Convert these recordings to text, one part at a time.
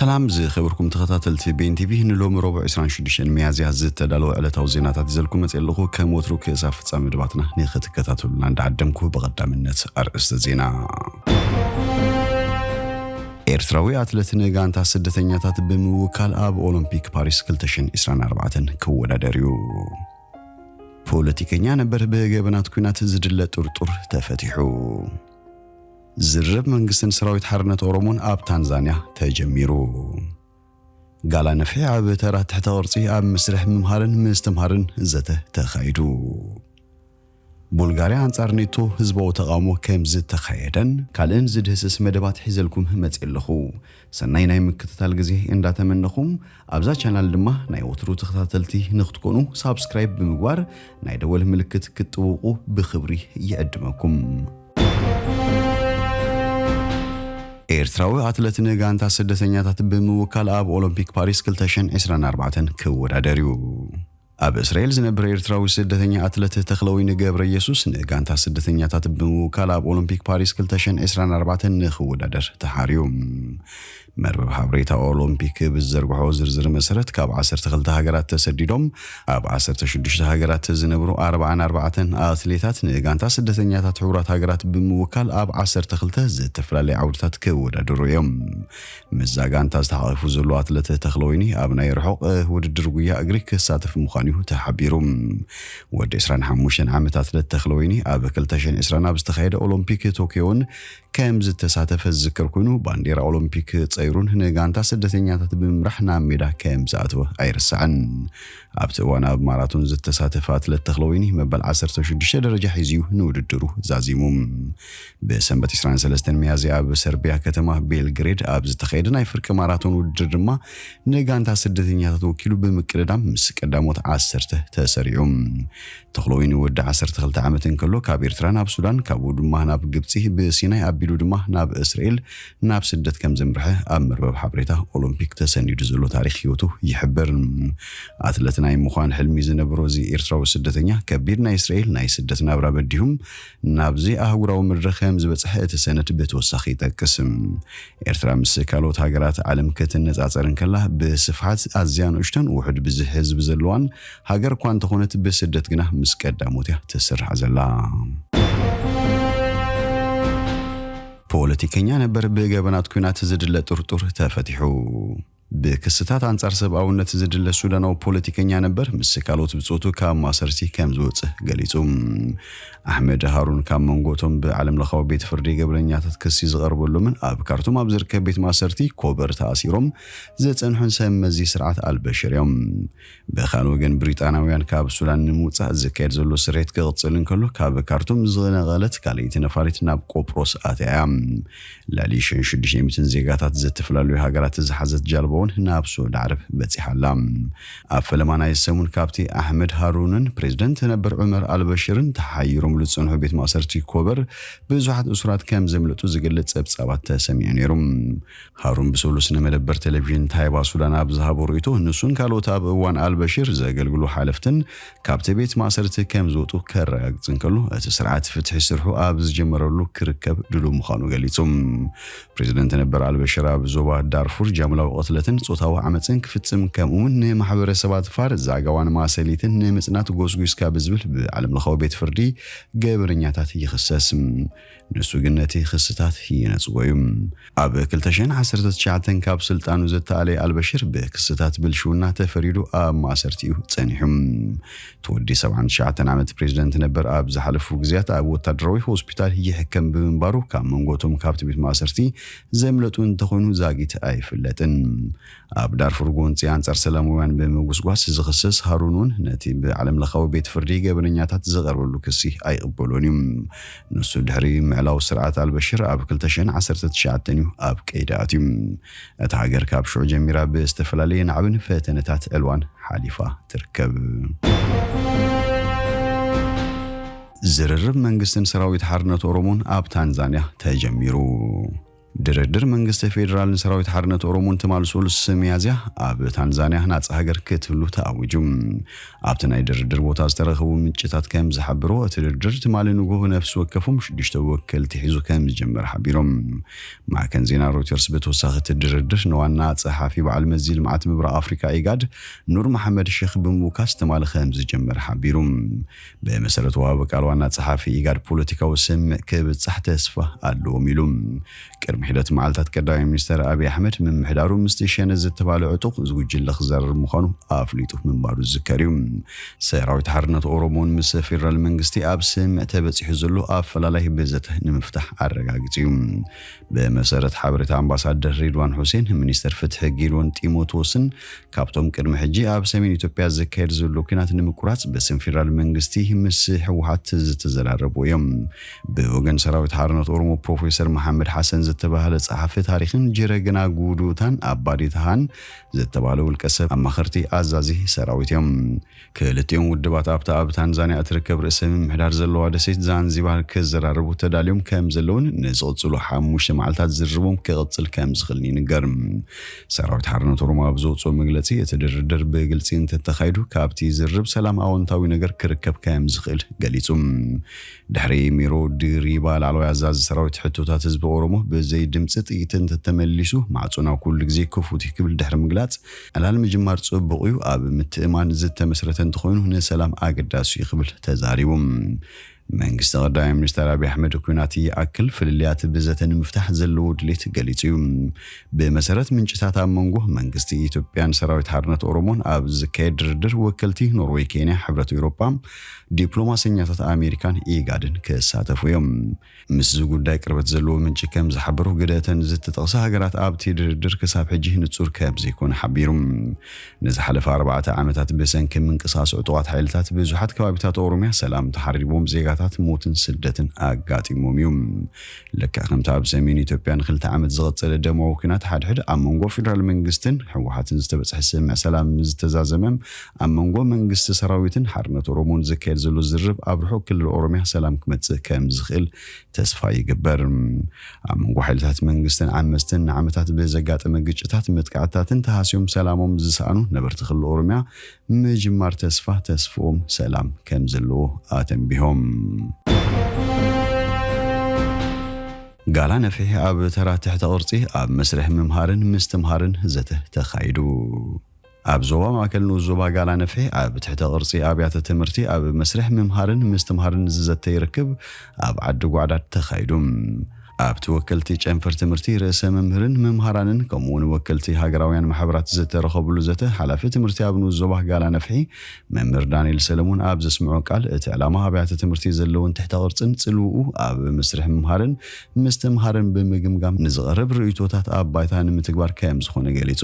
ሰላም ዝኸበርኩም ተኸታተልቲ ቤን ቲቪ፣ ንሎሚ ረቡዕ ዕስራን ሽዱሽተን ሚያዝያ ዝተዳለወ ዕለታዊ ዜናታት ይዘልኩም መፅእ ኣለኹ። ከም ወትሩ ክሳብ ፍጻሜ መደባትና ንኽትከታተሉና እንዳዓደምኩ፣ ብቐዳምነት ኣርእስተ ዜና። ኤርትራዊ ኣትለት ንጋንታ ስደተኛታት ብምውካል ኣብ ኦሎምፒክ ፓሪስ ክልተ ሽሕን ዕስራን ኣርባዕተን ክወዳደር እዩ። ፖለቲከኛ ነበር ብገበናት ኲናት ዝድለ ጥርጡር ተፈቲሑ። ዝርርብ መንግስትን ሰራዊት ሓርነት ኦሮሞን ኣብ ታንዛንያ ተጀሚሩ። ጋላ ነፍሒ ኣብ ተራ ትሕተ ቅርጺ ኣብ ምስርሕ ምምሃርን ምስትምሃርን ዘተ ተኻይዱ። ቡልጋርያ ኣንጻር ኔቶ ህዝባዊ ተቓውሞ ከም ዝተኻየደን ካልእን ዝድህስስ መደባት ሒዘልኩም መጽእ ኣለኹ። ሰናይ ናይ ምክትታል ግዜ እንዳተመነኹም፣ ኣብዛ ቻናል ድማ ናይ ወትሩ ተኸታተልቲ ንክትኮኑ ሳብስክራይብ ብምግባር ናይ ደወል ምልክት ክትጥውቁ ብኽብሪ ይዕድመኩም። ኤርትራዊ ኣትለት ንጋንታ ስደተኛታት ብምውካል ኣብ ኦሎምፒክ ፓሪስ ክልተ ሽሕን ዕስራን ኣርባዕተን ክወዳደር እዩ። ኣብ እስራኤል ዝነብር ኤርትራዊ ስደተኛ ኣትለት ተኽለወይኒ ገብረ ኢየሱስ ንጋንታ ስደተኛታት ብምውካል ኣብ ኦሎምፒክ ፓሪስ ክልተ ሽሕን ዕስራን ኣርባዕተን ንኽወዳደር ተሓርዩ። መርበብ ሓበሬታ ኦሎምፒክ ብዝዘርግሖ ዝርዝር መሰረት፣ ካብ ዓሰርተ ክልተ ሃገራት ተሰዲዶም ኣብ ዓሰርተ ሽዱሽተ ሃገራት ዝነብሩ ኣርባዓን ኣርባዕተን ኣትሌታት ንጋንታ ስደተኛታት ሕቡራት ሃገራት ብምውካል ኣብ ዓሰርተ ክልተ ዝተፈላለዩ ዓውድታት ክወዳደሩ እዮም። ምስዛ ጋንታ ዝተሓቒፉ ዘሎ ኣትለት ተኽለወይኒ ኣብ ናይ ርሑቕ ውድድር ጉያ እግሪ ክሳተፍ ምዃኑ እዩ ተሓቢሩ። ወዲ ዕስራን ሓሙሽተን ዓመት ኣትለት ተኽለወይኒ ኣብ ክልተ ሽሕን ዕስራን ኣብ ዝተኻየደ ኦሎምፒክ ቶክዮን ከም ዝተሳተፈ ዝዝከር ኮይኑ፣ ባንዴራ ኦሎምፒክ ጸይሩን ንጋንታ ስደተኛታት ብምምራሕ ናብ ሜዳ ከም ዝኣተወ ኣይርሳዕን። ኣብቲ እዋን ኣብ ማራቶን ዝተሳተፈ ኣትለት ተኽለወይኒ መበል ዓሰርተ ሽዱሽተ ደረጃ ሒዙ እዩ ንውድድሩ ዛዚሙ። ብሰንበት ዕስራን ሰለስተን ሚያዝያ ኣብ ሰርቢያ ከተማ ቤልግሬድ ኣብ ዝተኻየደ ናይ ፍርቂ ማራቶን ውድድር ድማ ንጋንታ ስደተኛታት ወኪሉ ብምቅድዳም ምስ ቀዳሞት ዓሰርተ ተሰሪዑ። ተኽለወይኒ ወዲ ዓሰርተ ክልተ ዓመት እንከሎ ካብ ኤርትራ ናብ ሱዳን፣ ካብኡ ድማ ናብ ግብጺ፣ ብሲናይ ኣቢሉ ድማ ናብ እስራኤል ናብ ስደት ከም ዘምርሐ ኣብ መርበብ ሓበሬታ ኦሎምፒክ ተሰኒዱ ዘሎ ታሪኽ ህይወቱ ይሕብር። ኣትለት ናይ ምዃን ሕልሚ ዝነበሮ እዚ ኤርትራዊ ስደተኛ፣ ከቢድ ናይ እስራኤል ናይ ስደት ናብራ በዲሁም ናብዚ ኣህጉራዊ መድረኽ ከም ዝበጽሐ እቲ ሰነድ ብተወሳኺ ይጠቅስ። ኤርትራ ምስ ካልኦት ሃገራት ዓለም ክትነጻጸር እንከላ፣ ብስፍሓት ኣዝያ ንእሽቶን ውሑድ ብዝሒ ህዝቢ ዘለዋን ሃገር እኳ እንተኾነት፣ ብስደት ግና ምስ ቀዳሞት እያ ትስራዕ ዘላ። ፖለቲከኛ ነበር ብገበናት ኲናት ዝድለ ጥርጡር ተፈቲሑ። ብክስታት ኣንጻር ሰብኣውነት ዝድለ ሱዳናዊ ፖለቲከኛ ነበር፣ ምስ ካልኦት ብጾቱ ካብ ማእሰርቲ ከም ዝወጽእ ገሊጹ። ኣሕመድ ሃሩን ካብ መንጎ እቶም ብዓለም ለኻዊ ቤት ፍርዲ ገበነኛታት ክሲ ዝቐርበሎምን ኣብ ካርቱም ኣብ ዝርከብ ቤት ማእሰርቲ ኮበር ተኣሲሮም ዝጸንሑን ሰብ መዚ ስርዓት ኣልበሽር እዮም። ብኻልእ ወገን፣ ብሪጣናውያን ካብ ሱዳን ንምውጻእ ዝካየድ ዘሎ ስርሒት ክቕጽል እንከሎ፣ ካብ ካርቱም ዝነቐለት ካልኣይቲ ነፋሪት ናብ ቆጵሮስ ኣትያ እያ። ልዕሊ ሽሕን ሽዱሽተ ሚእትን ዜጋታት ዝተፈላለዩ ሃገራት ዝሓዘት ጃልባ እውን ናብ ስዑዲ ዓረብ በጺሓ ኣላ። ኣብ ፈለማ ናይ ሰሙን፣ ካብቲ ኣሕመድ ሃሩንን ፕሬዝደንት ነበር ዑመር ኣልበሽርን ተሓይሮምሉ ዝጸንሑ ቤት ማእሰርቲ ኮበር ብዙሓት እሱራት ከም ዘምለጡ ዝገልጽ ጸብጻባት ተሰሚዑ ነይሩ። ሃሩን ብሰሉስ ንመደበር ቴሌቪዥን ታይባ ሱዳን ኣብ ዝሃቦ ርእይቶ፣ ንሱን ካልኦት ኣብ እዋን ኣልበሽር ዘገልግሉ ሓለፍትን ካብቲ ቤት ማእሰርቲ ከም ዝወጹ ከረጋግጽ እንከሎ፣ እቲ ስርዓት ፍትሒ ስርሑ ኣብ ዝጀመረሉ ክርከብ ድሉው ምዃኑ ገሊጹ። ፕሬዝደንት ነበር ኣልበሽር ኣብ ዞባ ዳርፉር ጃምላዊ ቅትለትን ጾታዊ ዓመጽን ክፍጽም፣ ከምኡውን ንማሕበረሰባት ፋር ዛጋዋን ማሰሊትን ንምጽናት ጎስጒስካ ብዝብል ብዓለም ለኻዊ ቤት ፍርዲ ገበነኛታት ይኽሰስ። ንሱ ግን ነቲ ክስታት ይነጽጎ እዩ። ኣብ ክልተ ሽሕን ዓሰርተ ትሽዓተን ካብ ስልጣኑ ዝተኣለየ ኣልበሽር ብክስታት ብልሽውና ተፈሪዱ ኣብ ማእሰርቲ እዩ ጸኒሑ። እቲ ወዲ ሰብዓን ትሽዓተን ዓመት ፕሬዝደንት ነበር ኣብ ዝሓለፉ ግዜያት ኣብ ወታደራዊ ሆስፒታል ይሕከም ብምንባሩ፣ ካብ መንጎ እቶም ካብቲ ቤት ማእሰርቲ ዘምለጡ እንተኾይኑ ዛጊት ኣይፍለጥን። ኣብ ዳርፉር ጎንጺ ኣንጻር ሰላማውያን ብምጉስጓስ ዝኽሰስ ሃሩን እውን፣ ነቲ ብዓለም ለኻዊ ቤት ፍርዲ ገበነኛታት ዝቐርበሉ ክሲ ኣይቕበሎን እዩ። ንሱ ድሕሪ ምዕላው ስርዓት ኣልበሽር ኣብ ክልተ ሽሕን ዓሰርተ ትሽዓተን እዩ ኣብ ቀይዲ ኣትዩ። እታ ሃገር ካብ ሽዑ ጀሚራ ብዝተፈላለየ ናዕብን ፈተነታት ዕልዋን ሓሊፋ ትርከብ። ዝርርብ መንግስትን ሰራዊት ሓርነት ኦሮሞን ኣብ ታንዛንያ ተጀሚሩ። ድርድር መንግስቲ ፌዴራልን ሰራዊት ሓርነት ኦሮሞን ትማል ሶሉስ ሚያዝያ ኣብ ታንዛንያ ናጻ ሃገር ክትህሉ ተኣዊጁ። ኣብቲ ናይ ድርድር ቦታ ዝተረኸቡ ምንጭታት ከም ዝሓብርዎ፣ እቲ ድርድር ትማሊ ንግሆ ነፍሲ ወከፎም ሽዱሽተ ወከልቲ ሒዙ ከም ዝጀመረ ሓቢሮም። ማዕከን ዜና ሮይተርስ ብተወሳኺ፣ እቲ ድርድር ንዋና ጸሓፊ በዓል መዚ ልምዓት ምብራቕ ኣፍሪካ ኢጋድ ኑር መሓመድ ሼክ ብምውካስ ትማሊ ከም ዝጀመረ ሓቢሩ። ብመሰረት ወሃቢ ቃል ዋና ጸሓፊ ኢጋድ፣ ፖለቲካዊ ስምምዕ ክብጻሕ ተስፋ ኣለዎም ኢሉ። ቅድሚ ሒደት መዓልታት ቀዳማይ ሚኒስተር ኣብይ ኣሕመድ ምምሕዳሩ ምስቲ ሸነ ዝተባለ ዕጡቕ እዚ ጉጅለ ክዘራረብ ምዃኑ ኣፍሊጡ ምንባሩ ዝዝከር እዩ። ሰራዊት ሓርነት ኦሮሞን ምስ ፌደራል መንግስቲ ኣብ ስምምዕ ተበጺሑ ዘሎ ኣፈላላይ ብዘተ ንምፍታሕ ኣረጋጊጹ እዩ። ብመሰረት ሓበሬታ ኣምባሳደር ሪድዋን ሁሴን፣ ሚኒስተር ፍትሒ ጊልዮን ጢሞቴዎስን ካብቶም ቅድሚ ሕጂ ኣብ ሰሜን ኢትዮጵያ ዝካየድ ዘሎ ኲናት ንምቁራጽ ብስም ፌደራል መንግስቲ ምስ ህወሓት ዝተዘራረቡ እዮም። ብወገን ሰራዊት ሓርነት ኦሮሞ፣ ፕሮፌሰር መሓመድ ሓሰን ዝተባህለ ጸሓፊ ታሪኽን ጀረግና ጉዱታን ኣባዲትሃን ዝተባህለ ውልቀ ሰብ ኣማኸርቲ ኣዛዚ ሰራዊት እዮም። ክልቲኦም ውድባት ኣብታ ኣብ ታንዛንያ እትርከብ ርእሰ ምምሕዳር ዘለዋ ደሴት ዛንዚባር ክዘራረቡ ተዳልዮም ከም ዘለውን ንዝቕጽሉ ሓሙሽተ መዓልታት ዝርርቦም ክቕጽል ከም ዝኽእልን ይንገር። ሰራዊት ሓርነት ኦሮሞ ኣብ ዘውፅኦ መግለፂ፣ እቲ ድርድር ብግልፂ እንተተኻይዱ ካብቲ ዝርርብ ሰላም ኣወንታዊ ነገር ክርከብ ከም ዝኽእል ገሊጹ። ድሕሪ ሜሮ ድሪባ ላዕለዋይ ኣዛዚ ሰራዊት፣ ሕቶታት ህዝቢ ኦሮሞ ብዘይ ድምፂ ጥይት እንተተመሊሱ ማዕጾና ኩሉ ግዜ ክፉት እዩ ክብል ድሕሪ ምግላጽ፣ ዕላል ምጅማር ጽቡቕ እዩ፣ ኣብ ምትእማን ዝተመስረተ እንተኾይኑ ንሰላም ኣገዳሲ እዩ ክብል ተዛሪቡ። መንግስቲ ቀዳማይ ሚኒስተር ኣብይ ኣሕመድ፣ ኲናት ይኣክል፣ ፍልልያት ብዘተ ንምፍታሕ ዘለዎ ድሌት ገሊጹ እዩ። ብመሰረት ምንጭታት፣ ኣብ መንጎ መንግስቲ ኢትዮጵያን ሰራዊት ሓርነት ኦሮሞን ኣብ ዝካየድ ድርድር ወከልቲ ኖርዌይ፣ ኬንያ፣ ሕብረት ኤውሮጳ፣ ዲፕሎማሰኛታት ኣሜሪካን ኢጋድን ክሳተፉ እዮም። ምስዚ ጉዳይ ቅርበት ዘለዎ ምንጪ ከም ዝሓበሮ፣ ግደተን ዝተጠቕሳ ሃገራት ኣብቲ ድርድር ክሳብ ሕጂ ንጹር ከም ዘይኮነ ሓቢሩ። ንዝሓለፈ ኣርባዕተ ዓመታት ብሰንኪ ምንቅስቓስ ዕጡቓት ሓይልታት ብዙሓት ከባቢታት ኦሮምያ ሰላም ተሓሪቦም፣ ዜጋታት ሞትን ስደትን ኣጋጢሞም እዩ። ልክዕ ከምቲ ኣብ ሰሜን ኢትዮጵያ ንክልተ ዓመት ዝቐጸለ ደማዊ ኲናት ሓድሕድ ኣብ መንጎ ፌደራል መንግስትን ህወሓትን ዝተበጽሐ ስምምዕ ሰላም ዝተዛዘመ፣ ኣብ መንጎ መንግስቲ ሰራዊትን ሓርነት ኦሮሞን ዝካየድ ዘሎ ዝርርብ ኣብ ርሑቕ ክልል ኦሮምያ ሰላም ክመጽእ ከም ዝኽእል ተስፋ ይግበር። ኣብ መንጎ ሓይልታት መንግስትን ዓመፅትን ንዓመታት ብዘጋጠመ ግጭታት፣ መጥቃዕትታትን ተሃስዮም ሰላሞም ዝሰኣኑ ነበርቲ ክልል ኦሮምያ ምጅማር ተስፋ፣ ተስፍኦም ሰላም ከም ዘለዎ ኣተንቢሆም። ጋላ ነፍሒ ኣብ ተራ ትሕተ ቅርጺ ኣብ መስርሕ ምምሃርን ምስትምሃርን ዘተ ተኻይዱ። ኣብ ዞባ ማእከል ንኡስ ዞባ ጋላ ነፍሒ ኣብ ትሕተ ቅርጺ ኣብያተ ትምህርቲ ኣብ መስርሕ ምምሃርን ምስትምሃርን ዝዘተ ይርክብ ኣብ ዓዲ ጓዕዳድ ተኻይዱ። ኣብቲ ወከልቲ ጨንፈር ትምህርቲ፣ ርእሰ መምህርን መምሃራንን ከምኡ እውን ወከልቲ ሃገራውያን ማሕበራት ዝተረኸብሉ ዘተ፣ ሓላፊ ትምህርቲ ኣብ ንኡስ ዞባ ጋላ ነፍሒ መምህር ዳንኤል ሰለሙን ኣብ ዘስምዖ ቃል፣ እቲ ዕላማ ኣብያተ ትምህርቲ ዘለውን ትሕተ ቅርጽን ጽልውኡ ኣብ መስርሕ ምምሃርን ምስትምሃርን ብምግምጋም ንዝቐርብ ርእይቶታት ኣብ ባይታ ንምትግባር ከም ዝኾነ ገሊጹ።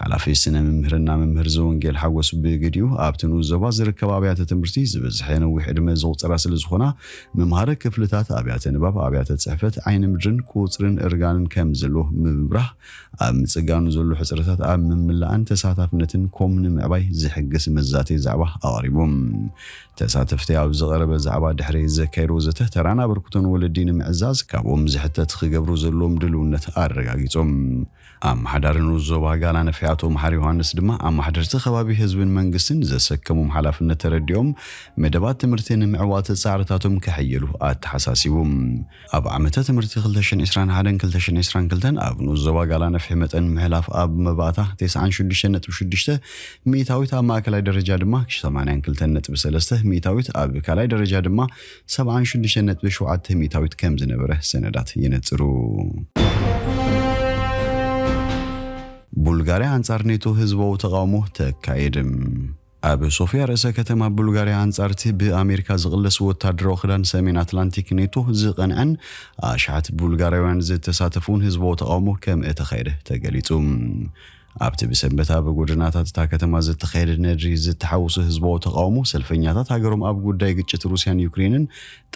ሓላፊ ስነ ምምህርና መምህር ዘወንጌል ሓጎስ ብግዲኡ፣ ኣብቲ ንኡስ ዞባ ዝርከባ ኣብያተ ትምህርቲ ዝበዝሐ ነዊሕ ዕድመ ዘቑጸራ ስለ ዝኾና፣ መምሃሪ ክፍልታት፣ ኣብያተ ንባብ፣ ኣብያተ ጽሕፈት፣ ዓይኒ ምድርን ቁጽርን እርጋንን ከም ዘሎ ብምብራህ፣ ኣብ ምጽጋኑ ዘሎ ሕጽረታት ኣብ ምምላእን ተሳታፍነትን ኮም ንምዕባይ ዝሕግዝ መዛተዪ ዛዕባ ኣቕሪቦም። ተሳተፍቲ ኣብ ዝቐረበ ዛዕባ ድሕሪ ዘካየድዎ ዘተ፣ ተራን ኣበርክቶን ወለዲ ንምዕዛዝ ካብኦም ዝሕተት ክገብሩ ዘለዎም ድልውነት ኣረጋጊጾም። ኣመሓዳሪ ንኡስ ዞባ ጋላ ነፍሒ ኣቶ መሓሪ ዮሃንስ ድማ፣ ኣመሓደርቲ ከባቢ ህዝብን መንግስትን ዘሰከሞም ሓላፍነት ተረዲኦም፣ መደባት ትምህርቲ ንምዕዋት ጻዕርታቶም ከሐየሉ ኣተሓሳሲቡ። ኣብ ዓመተ ትምህርቲ ክልተ ሽሕን ዕስራን ሓደን ክልተ ሽሕን ዕስራን ክልተን ኣብ ንኡስ ዞባ ጋላ ነፍሒ መጠን ምሕላፍ ኣብ መባእታ ተስዓን ሽዱሽተን ነጥቢ ሽዱሽተ ሚእታዊት፣ ኣብ ማእከላይ ደረጃ ድማ ሰማንያን ክልተን ነጥቢ ሰለስተ ሚእታዊት፣ ኣብ ካልኣይ ደረጃ ድማ ሰብዓን ሽዱሽተን ነጥቢ ሸውዓተ ሚእታዊት ከም ዝነበረ ሰነዳት የነጽሩ። ቡልጋርያ ኣንጻር ኔቶ ህዝባዊ ተቓውሞ ተካይድ። ኣብ ሶፊያ ርእሰ ከተማ ቡልጋርያ ኣንጻር እቲ ብኣሜሪካ ዝቕለስ ወታደራዊ ክዳን ሰሜን ኣትላንቲክ ኔቶ ዝቐንዐን ኣሽሓት ቡልጋርያውያን ዝተሳተፉን ህዝባዊ ተቓውሞ ከም እተኻየደ ተገሊጹ። ኣብቲ ብሰንበት ኣብ ጎደናታት እታ ከተማ ዝተኻየደ ነድሪ ዝተሓወሶ ህዝባዊ ተቓውሞ፣ ሰልፈኛታት ሃገሮም ኣብ ጉዳይ ግጭት ሩስያን ዩክሬንን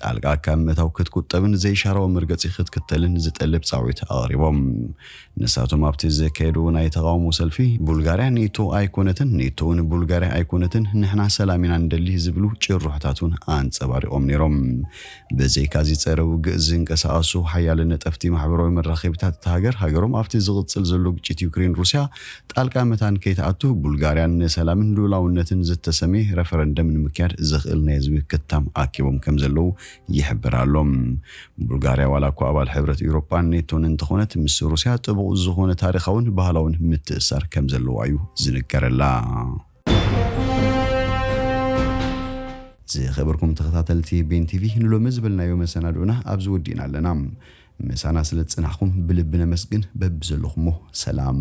ጣልቃ ካብ ምእታው ክትቁጠብን ዘይሻራዊ መርገጺ ክትክተልን ዝጠልብ ጻውዒት ኣቕሪቦም። ንሳቶም ኣብቲ ዘካየድዎ ናይ ተቓውሞ ሰልፊ፣ ቡልጋርያ ኔቶ ኣይኮነትን፣ ኔቶ እውን ቡልጋርያ ኣይኮነትን፣ ንሕና ሰላም ኢና ንደሊ ዝብሉ ጭርሖታት እውን ኣንጸባሪቖም ነይሮም። ብዘይካዚ ጸረ ውግእ ዝንቀሳቐሱ ሓያለ ነጠፍቲ ማሕበራዊ መራኸቢታት እታ ሃገር፣ ሃገሮም ኣብቲ ዝቕጽል ዘሎ ግጭት ዩክሬን ሩስያ ጣልቃ መታን ከይትኣቱ፣ ቡልጋርያ ንሰላምን ልኡላውነትን ዝተሰመየ ረፈረንደም ንምክያድ ዘኽእል ናይ ህዝቢ ክታም ኣኪቦም ከም ዘለዉ ይሕብር ኣሎ። ቡልጋርያ ዋላ እኳ ኣባል ሕብረት ኤውሮጳን ኔቶን እንተኾነት፣ ምስ ሩስያ ጥቡቕ ዝኾነ ታሪኻውን ባህላውን ምትእስሳር ከም ዘለዋ እዩ ዝንገረላ። ዝኸበርኩም ተኸታተልቲ ቤን ቲቪ፣ ንሎሚ ዝበልናዮ መሰናድኦና ኣብዚ ወዲእና ኣለና። ምሳና ስለ ዝጸናሕኩም ብልቢ ነመስግን። በብዘለኹሞ ሰላም።